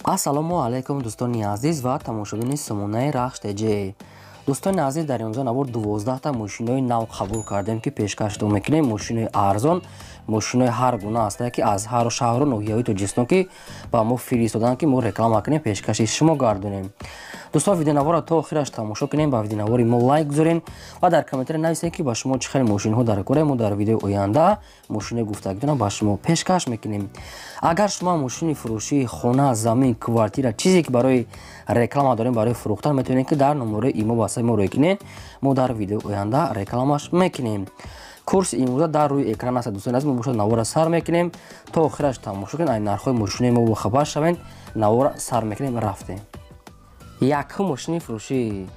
Ассалому алайкум дӯстони азиз ва тамошобини сомонаи Рахш ТЖ. Дӯстони азиз, дар имрӯза навор 12 та мошинои нав қабул кардем, ки пешкаштон мекунем. Мошинои арзон, мошинои ҳар гуна ҳастанд, ки аз ҳар шаҳру ноҳияҳои Тоҷикистон ки ба мо фиристоданд, ки мо реклама кунем, пешкаши шумо гардонем. Дӯстон, видеонаворро то охираш тамошо кунем, ба видеонавори мо лайк гузорем ва дар комментария нависем, ки ба шумо чӣ хел мошинҳо дар кора. Мо дар видеои оянда мошинои гуфтагитонро ба шумо пешкаш мекунем. Агар шумо мошини фурӯшии хона, замин, квартира, чизе ки барои реклама дорем, барои фурӯхтан, метавонед, ки дар номерои имо васаи мо рӯй кунед. Мо дар видеои оянда рекламаш мекунем. Курси имрӯза дар рӯи экран аст. Дӯстони азиз, мо бошад навора сар мекунем, то охираш тамошо кунед, ай нархҳои мошинои мо бохабар шавед. Навора сар мекунем, рафтем. Якум мошини фурӯшӣ.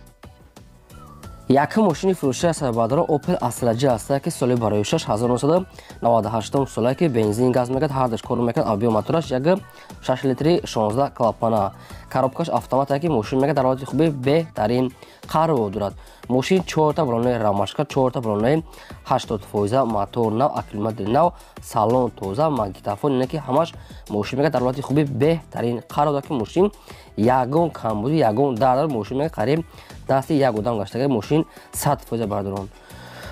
Якум мошини фурӯшӣ аст, баъдро Opel Astra J аст, ки соли барои 1998 сола, ки бензин, газ мекард, ҳардаш кор мекард. Объем мотораш 1,6 литри, 16 клапана, коробкаш автомат, ки мошин мекард дар ҳолати хуби беҳтарин қарор дорад. Мошин чорта балонаи рамашка, чорта балонаи 80%, мотор нав, аккумулятори нав, салон тоза, магнитофон, ине ки ҳамаш мошин мекард дар ҳолати хуби беҳтарин қарор дорад, ки мошин ягон камбуди, ягон дард. Мошин мекард қариб дасти як одам гаштага, мошин 100% бардорон.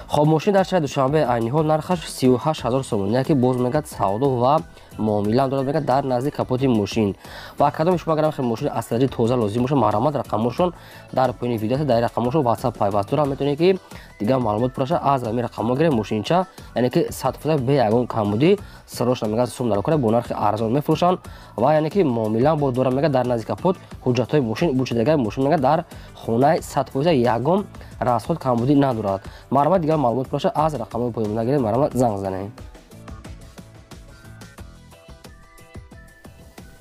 Хоб, мошин дар шаҳри Душанбе, айни ҳол нархаш 38 000 сомонӣ, ки боз мегӯяд савдо ва муомила дорад, мегӯяд дар назди капоти мошин. Ва кадоми шумо агар хел мошини Астра J тоза лозим бошад, марҳамат, рақамошон дар поёни видео аст. Дар рақамошон WhatsApp пайваст дорад, метавонед, ки дигар маълумот пураша аз ҳамин рақамҳо гиред. Мошинча, яъне ки 100% бе ягон камбудӣ, срочно мегӯяд сум дар кора, бо нархи арзон мефурӯшанд ва яъне ки муомила бо дорад, мегӯяд дар назди капот ҳуҷҷатҳои мошин бучидага. Мошин мегӯяд дар хонаи 100% ягон расход, камбудӣ надорад. Марҳамат, дигар маълумот пураша аз рақамҳои поён нагиред, марҳамат, занг занед.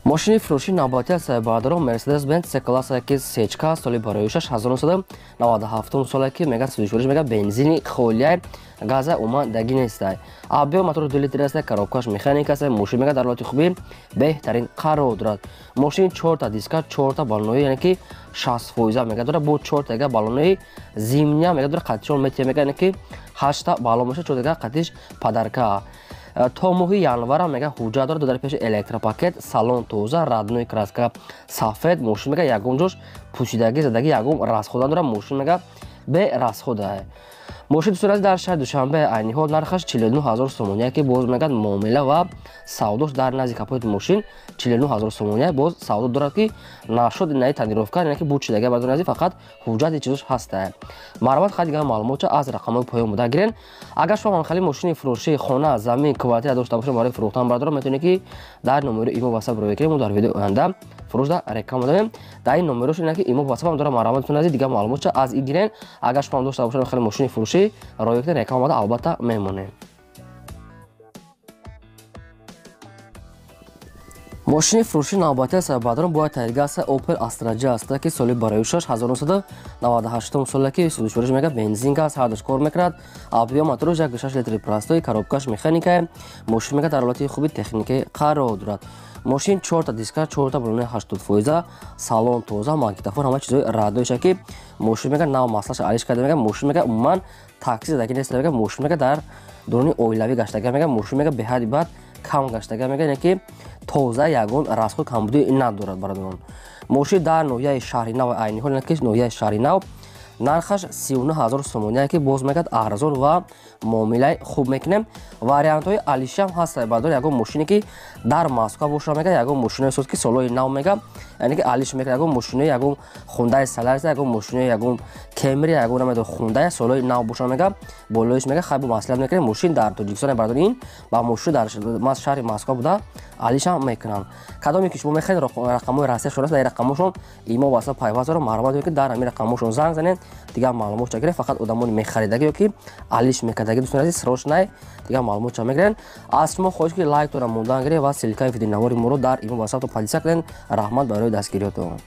Мошини фурӯшии навбатӣ аст, баъдро Mercedes Benz C класса, ки сечка, соли барои 1997 сола, ки мега сӯзишвориш, мега бензини холияй, газа умуман даги нестай. Объем мотор 2 литр аст, коробкаш механика аст. Мошин мега дар ҳолати хуби беҳтарин қарор дорад. Мошин чорта диска, чорта балонои, яъне ки 60% мега дорад, бо чортага балонои зимня мега дорад, қатишон метия, мега яъне ки ҳашта балон меша, чортага қатиш подарка. То моҳи январа мега ҳуҷҷат дорад, дар пеши электропакет, салон тоза, родной краска сафед. Мошин мега ягон ҷош пӯшидагӣ, задагӣ, ягон расход надорад, мошин мега бе расхода. Мошин, дӯстони азиз, дар шаҳри Душанбе, айни ҳол нархаш 49 000 сомонӣ, ки боз мегӯяд муомила ва савдош дар назди капоти мошин 49 000 сомонӣ. Боз савдо дорад, ки нашуд инаи тонировка, яъне ки бучидага, бардони азиз, фақат ҳуҷҷати чизош ҳаста. Марҳамат, хай дигар маълумотча аз рақамҳои поён буда гирен. Агар шумо ҳамхели мошини фурӯшии хона, замин, квартира дошта бошед барои фурӯхтан, бардорам, метавонед, ки дар номери имо васап рӯй кунед. Мо дар видеои оянда фурӯшда реклама дорем. Дар ин номерош ина ки имо васап ҳам дорам. Марҳамат, дӯстони азиз, дигар маълумотча аз и гирен. Агар шумо ҳам дошта бошед хеле мошини фурӯшӣ, рӯй кунед, реклама албатта мемонем. Мошини фурӯшии навбатӣ аст, баъдрон бояд таҳлилга аст, Opel Astra J аст, ки соли барои 1998 сола, ки сӯзишвориш мега бензин, газ ҳардаш кор мекунад. Объем мотораш 1,6 литри простой, коробкаш механика. Мошин мега дар ҳолати хуби техникӣ қарор дорад. Мошин чорта диска, чорта балонаи 80%, салон тоза, магнитофон, ҳама чизои роднойша, ки мошин мега нав маслаша алиш карда. Мега мошин мега умуман такси задаги нест. Мега мошин мега дар дуруни оилавӣ гаштага. Мега мошин мега беҳади бад кам гаштага, мега яъне ки тоза, ягон расход, камбудӣ надорад, бародарон. Мошин дар ноҳияи Шаҳри Нав, айни ҳол ки ноҳияи Шаҳри Нав, нархаш 39 000 сомонӣ, ки боз мегӯяд арзон ва муомилаи хуб мекунем. Вариантҳои алишиам ҳаст, бардор. Ягон мошине ки дар Москва боша, мега ягон мошинои соз, ки солҳои нав, мега яъне ки алиш мекунад, ягон мошинои, ягон Хундаи Солярис, ягон мошинои, ягон Кемри, ягон намедонам Хундай солҳои нав боша, мега болоиш, мега хай бо маслиҳат мекунем. Мошин дар Тоҷикистон, бардор, ин ба мошин дар шаҳри Москва буда алишам мекунанд. Кадоме ки шумо мехоҳед, рақамҳои Россия шуд, дар рақамҳошон имо васла пайваст дорам. Марҳамат, ки дар ҳамин рақамҳошон занг занед, дигар маълумотча гиред. Фақат одамони мехаридагӣ ё ки алиш мекардагӣ, дӯстони азиз, срочно дигар маълумотча мегиред. Аз шумо хоҳиш, ки лайктона мондан гиред ва ссылкаи видеонавори моро дар имо васла поделиться кунед. Раҳмат барои дастгириётон.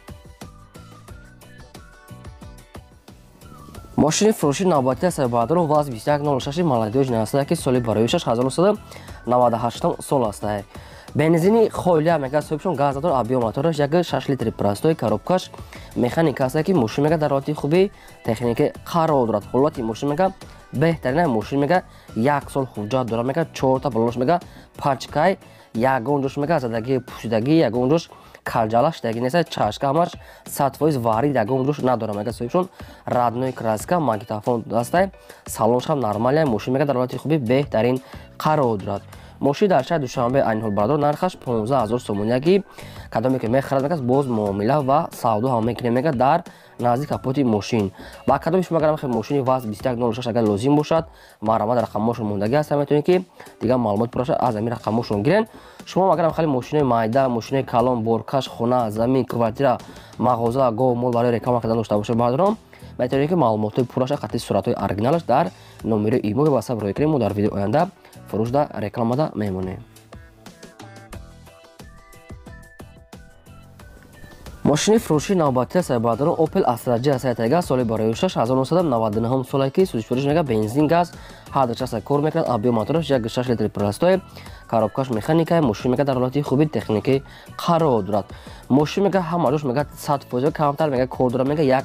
Мошини фурӯшии навбатӣ аст, баъдро ВАЗ 2106 молодёжь аст, ки соли барои 1998 сол аст, бензини холия, мега соҳибшон газ надорад. Объем мотораш 1,6 литри простой, коробкаш механика аст, ки мошин мега дар ҳолати хуби техникӣ қарор дорад. Ҳолати мошин мега беҳтарина. Мошин мега як сол ҳуҷҷат дорад, мега чорта балонош мега пачкай. Ягон ҷош мега задаги пӯшидаги, ягон ҷош калҷала шидаги нест. Чашка ҳамаш 100% варид, ягон ҷош надорад мега соҳибшон. Родной краска, магнитофон дастай, салоншам нормалия. Мошин мега дар ҳолати хуби беҳтарин қарор дорад. Мошин дар шаҳри Душанбе айни ҳол бародар нархаш 15 000 сомония ки кадоме ки мехарад мега боз муомила ва савдо ҳам мекунем мега дар назди капоти мошин. Ва кадоме шумо агар мошини ВАЗ 2106 агар лозим бошад, марҳамат, рақамҳошон мондагӣ ҳаст, метавонед ки дигар маълумот пурраша аз ҳамин рақамҳошон гирен. Шумо агар хеле мошинои майда, мошинои калон, боркаш, хона, замин, квартира, мағоза, гов, мол барои реклама кардан дошта бошед бародарон, метавонед ки маълумотҳои пурраша қатъи суратҳои оригиналаш дар номери имо WhatsApp рӯй кунем. Мо дар видеои оянда фурӯшда рекламада мемонем. Мошини фурӯшии навбатӣ аст бародарон Opel Astra J аст тайга соли барои 1999 соле ки сӯзишвориш мега бензин газ ҳар часа кор мекунад. Объем мотораш 1.6 литр простой, коробкаш механика. Мошин мега дар ҳолати хуби техникӣ қарор дорад. Мошин мега ҳама ҷош мега 100% камтар мега кор дорад, мега як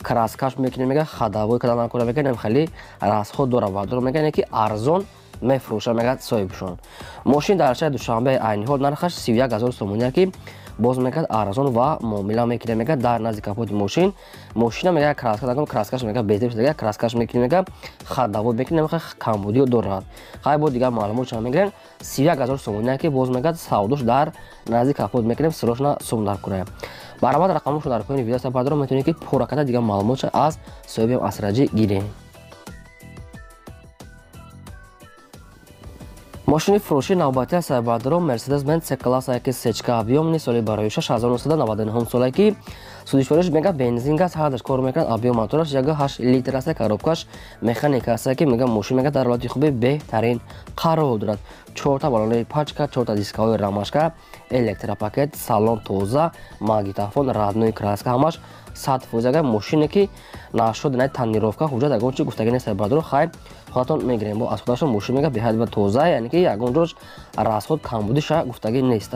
краскаш мекунем, мега ходовой кардан накора, мега нем хеле расход дорад бародарон, мега ки арзон мефурӯшад мега соҳибшон. Мошин дар шаҳри Душанбе айни ҳол нархаш 31 000 сомония ки боз мегӯяд арзон ва муомила мекунем мега дар назди капоти мошин. Мошина мега краска накун, краскаш мега безеб шуда, краскаш мекунем мега ходовой мекунем, мега камбудиё дорад. Хай бо дигар маълумот чанд мегирем 31 000 сомония ки боз мегӯяд савдош дар назди капот мекунем, срочно сум дар кунем. Баромад рақамҳошро дар поёни видео бародарон, метавонед ки пурра карда дигар маълумотша аз соҳиби Astra J гирем. Мошини фурӯшии навбатӣ аст бародарон Mercedes-Benz C-класс ки сечка объемни соли барои 1999 соле ки сӯзишвориш мега бензин газ ҳардаш кор мекунад. Объем мотораш 1.8 литр аст, коробкаш механика аст ки мега мошин мега дар ҳолати хуби беҳтарин қарор дорад. 4 баллони пачка, 4 дискаҳои рамашка, электропакет, салон тоза, магнитофон, родной краска ҳамаш 100%. Агар мошине ки нашуд на тонировка ҳуҷҷат ягон чи гуфтагӣ нест бародарон, хайр худатон мегирем бо аз худашон. Мошин мега беҳад ва тоза, яъне ки ягон ҷош расход камбудиша гуфтагӣ нест.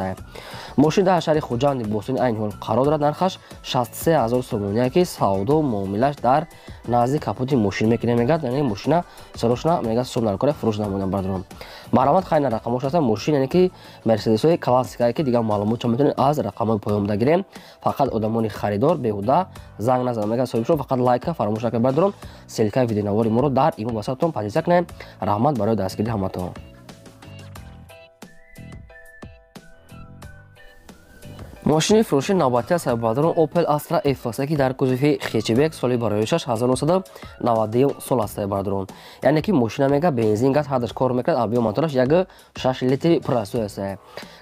Мошин дар шаҳри Хуҷанди Бостони айни ҳол қарор дорад. Нархаш 63 000 сомония ки савдо муомилаш дар назди капоти мошин мекунем мегӯяд, яъне мошина срочно мега сум дар кора фурӯш намоям бародарон. Марҳамат, хайр на рақамҳош ҳастанд. Мошин яъне ки Мерседесҳои классикае ки дигар маълумотшо метавонед аз рақамҳои поёнда гирем. Фақат одамони харидор беҳуда занг назананд мега соҳибшон, фақат лайка фаромӯш накунед бародарон. Ссылкаи видеонавори моро дар имо WhatsApp-тон подписка кунед. Раҳмат барои дастгирии ҳаматон. Мошини фурӯшии навбатӣ аст бародарон Opel Astra F аст ки дар кузови хетчбек соли барои 1992 сол аст бародарон. Яъне ки мошина мега бензин газ ҳардаш кор мекунад. Объем мотораш 1.6 литри простой аст.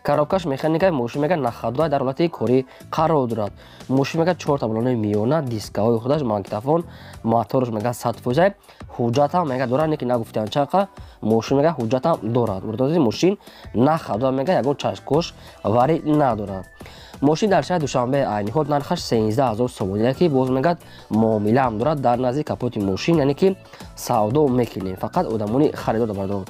Коробкаш механика. Мошин мега на ходовой дар ҳолати корӣ қарор дорад. Мошин мега 4 баллони миёна, дискаҳои худаш, магнитофон, мотораш мега 100%, ҳуҷҷатам мега дорад, не ки нагуфтиам чанқа мошин мега ҳуҷҷатам дорад. Бурдози мошин на ходовой мега ягон чашкош вари надорад. Мошин дар шаҳри Душанбе айни ҳол нархаш 13 000 сомония ки боз мегӯяд муомилаам дорад дар назди капоти мошин, яъне ки савдо мекунем фақат одамони харидор бародарон.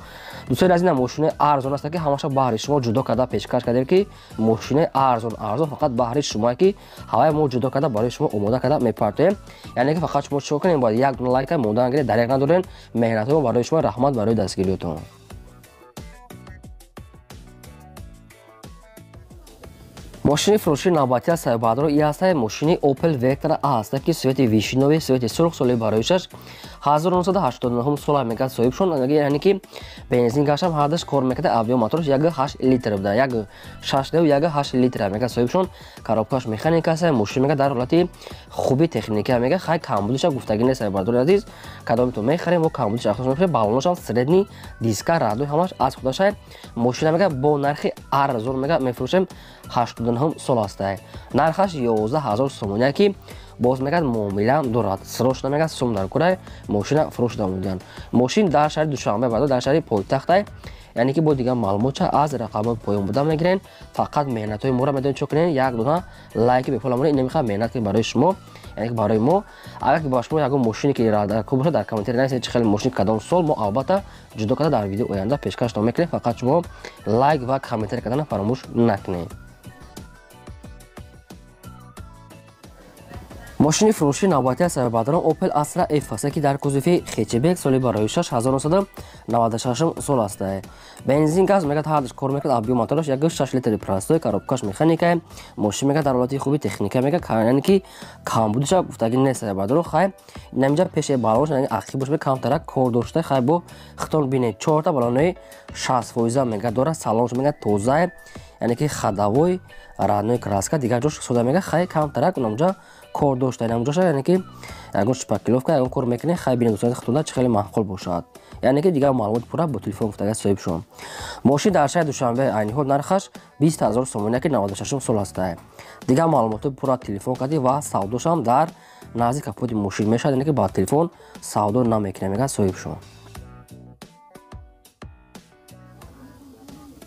Дӯстони азиз, мошинои арзон аст ки ҳамаша баҳри шумо ҷудо карда пешкаш кардем ки мошинои арзон арзон фақат баҳри шумо ки ҳаваи мо ҷудо карда барои шумо омода карда мепартоем. Яъне ки фақат шумо чико кунем, бояд як дона лайка мондан гиред, дареғ надорен. Меҳнатҳои мо барои шумо, раҳмат барои дастгириётон. Мошини фурӯшии навбатӣ аст бародарон и ҳастае мошини Opel Vectra A аст ки цвети вишнёвый, цвети сурх соли барои 1989 сола мегӯяд соҳибшон, яъне ки бензин гашам ҳардаш кор мекарда. Объем мотораш 1.8 литр буда, 1.6 1.8 литр мегӯяд соҳибшон. Коробкаш механика аст. Мошин мега дар ҳолати хуби техника мега, хай камбудиша гуфтагӣ нест бародарони азиз. Кадомито мехарем бо камбудиша ахтош мехарем. Баллонашам средний, диска радой ҳамаш аз худашай. Мошина мега бо нархи арзон мега мефурӯшем. 89 сол аст. Нархаш 11 000 сомония ки боз мегӯяд муомилаам дорад. Срочно мегӯяд сум дар курай мошина фурӯш намуданд. Мошин дар шаҳри Душанбе баъд дар шаҳри пойтахтай, яъне ки бо дигар маълумотча аз рақамҳои поён буда мегирен. Фақат меҳнатҳои моро медонед чо кунед, як дона лайки бепул амонед. Ин намехоҳад меҳнат кунед барои шумо, яъне ки барои мо. Агар ки ба шумо ягон мошине ки куб бошад, дар комментария нависед чӣ хеле мошин кадом сол, мо албатта ҷудо карда дар видео оянда пешкаштон мекунем. Фақат шумо лайк ва комментария кардана фаромӯш накунед. Мошини фурӯши навбатӣ аст бародарон Opel Astra F аст, ки дар кузови хэтчбек соли барои 1996 сол аст. Бензин газ мегад ҳардуш кор мекунад, объем мотораш 1.6 литри простой, коробкаш механика, мошин мегад дар ҳолати хуби техника мегад, яъне ки камбудиша гуфтагӣ нест бародарон. Хай инаминҷа пеши балонаш, яъне ақибаш камтарак кор дошта, хай бо хитон бинед, 4 балонои 60% мегад дорад, салонш мегад тоза, яъне ки ходовой родной краска, дигар ҷош сода мегад, хай камтарак унамҷа кор дошта, инамҷоша яъне ки ягон шпаклёвка ягон кор мекунед, хай бинед дӯстони хитонда чӣ хеле маъқул бошад. Яъне ки дигар маълумоти пурра бо телефон гуфтага соҳибшон. Мошин дар шаҳри Душанбе айни ҳол нархаш 20 000 сомонӣ, ки 96 сол аст. Дигар маълумоти пурра телефон кардӣ ва савдошам дар назди капоти мошин мешавад, яъне ки ба телефон савдо намекунад, мегӯяд соҳибшон.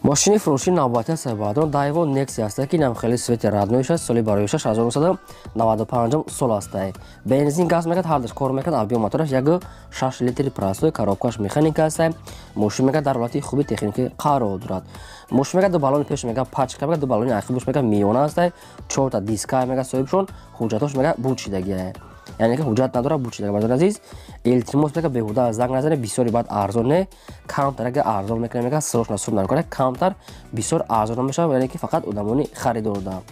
Мошини фурӯши навбатӣ аст бародарон Daewoo Nexia аст, ки инам хеле цвети родной аст, соли барои 1995 сол аст. Бензин газ мегад ҳардуш кор мекунад, объем мотораш 1.6 литри простой, коробкаш механика аст. Мошин мегад дар ҳолати хуби техникӣ қарор дорад. Мошин мегад ду баллони пеш мегад пачка мегад, ду баллони ақибаш мегад миёна аст, 4 диска мегад соҳибшон, ҳуҷҷатош мегад бучидагӣ, яъне ки ҳуҷҷат надорад, бучидагӣ. Бародарони азиз, илтимос мегад беҳуда занг назанед, бисёри баъд арзон не, камтар агар арзон мекунад мегад срочно сум дар камтар бисёр арзон мешавад, яъне ки фақат одамони харидор доранд.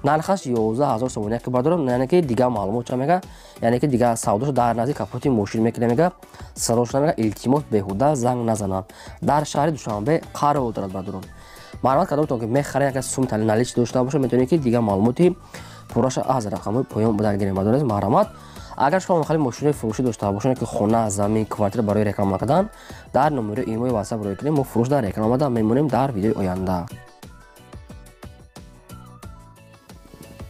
Нархаш 11 000 сомонӣ, ки бародарон, яъне ки дигар маълумот ча мегад, яъне ки дигар савдошо дар назди капоти мошин мекунад, мегад срочно мегад илтимос беҳуда занг назананд. Дар шаҳри Душанбе қарор дорад бародарон. Маълумот кардам, ки мехаред, агар сум налич дошта бошад, метавонед ки дигар маълумоти пурраша аз рақамҳои поён будан гирем. Бародарон, марҳамат, агар шумо мехоҳед мошинои фурӯшӣ дошта бошед, ки хона, замин, квартира барои реклама кардан, дар номери имои WhatsApp рӯй кунем, мо фурӯш дар реклама мемонем дар видеои оянда.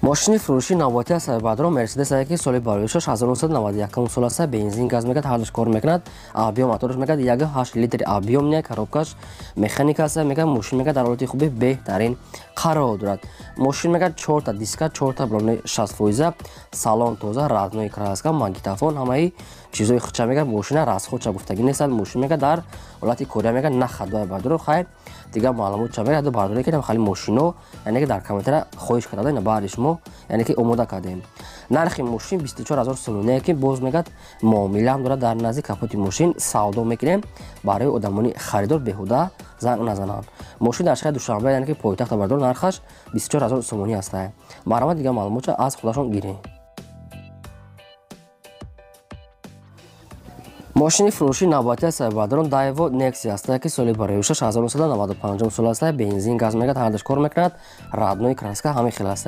Мошини фурӯши навбатӣ аст бародарон Mercedes аст, ки соли барои 1991 сол аст, бензин газ мегад ҳардуш кор мекунад, объем мотораш мегад 1.8 литри объем не, коробкаш механика аст, мегад мошин мегад дар ҳолати хуби беҳтарин қарор дорад. Мошин мегад 4 диска, 4 баллони 60%, салон тоза, родной краска, магнитофон, ҳамаи чизои худша мегад, мошина расходша гуфтагӣ нест, мошин мегад дар ҳолати кория мегад на хадои бародарон. Хай дигар маълумот ча мегад бародарон, ки хали мошино, яъне ки дар комментария хоҳиш карда, ина баъди шумо яъне ки омода кардем. Нархи мошин 24 000 сомонӣ, ки боз мегад муомила ҳам дорад, дар назди капоти мошин савдо мекунем, барои одамони харидор беҳуда занг назананд. Мошин дар шаҳри Душанбе, яъне ки пойтахт бародарон, нархаш 24 000 сомонӣ аст. Марҳамат, дигар маълумотша аз худашон гирем. Мошини фурӯши навбатӣ аст бародарон Daewoo Nexia аст, ки соли барои 1995 сол аст, бензин газ мегад ҳардуш кор мекунад, родной краска ҳамин хел аст.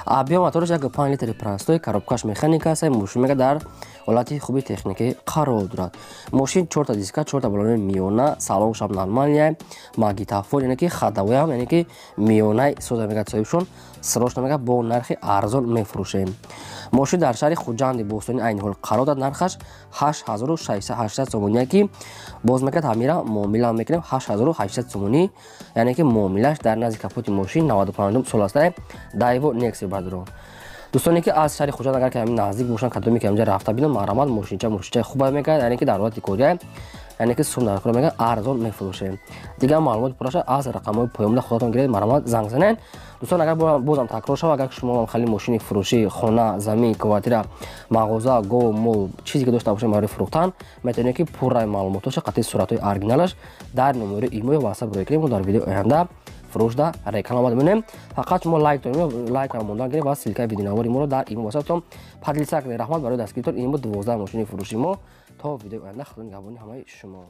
Объем мотораш 1.5 литри простой, коробкаш механика аст, мошин мегад дар ҳолати хуби техникӣ қарор дорад. Мошин 4 диска, 4 баллони миёна, салонш ҳам нормалия, магнитофон, яъне ки ходовой ҳам, яъне ки миёнаи сода мегад соҳибшон, срочно мегад бо нархи арзон мефурӯшем. Мошин дар шаҳри Хуҷанди бостонӣ айни ҳол қарор дорад, нархаш 8600 сомонӣ, ки боз мегад ҳамира муомила мекунем 8800 сомонӣ, яъне ки муомилаш дар назди капоти мошин 95 сол аст. Daewoo Nexia бародарон. Дӯстоне ки аз шаҳри Хуҷанд агар ки ҳамин наздик бошанд, кадоме ки ҳаминҷа рафта бинанд, марҳамат, мошинча хуб мегад, яъне ки дар ҳолати кория, яъне ки сум дар кор мегад арзон мефурӯшем. Дигар маълумоти пурраша аз рақамҳои поёнда худатон гиред, марҳамат занг занед. Дӯстон, агар бозам такрор шавад, агар шумо хали мошини фурӯшӣ, хона, замин, квартира, мағоза, гов, мол, чизе ки дошта бошед барои фурӯхтан, метавонед ки пурраи маълумотоша қатъи суратҳои оригиналаш дар номери имои WhatsApp рӯй кунем, мо дар видеои оянда фурӯшда реклама мемонем. Фақат шумо лайк дорем, лайк мондан гиред ва ссылкаи видеонавори моро дар имо WhatsApp-тон поделиться кунед. Раҳмат барои дастгиритон. Ин буд 12 мошини фурӯши мо. То видеои оянда, Худо нигаҳбони ҳамаи шумо.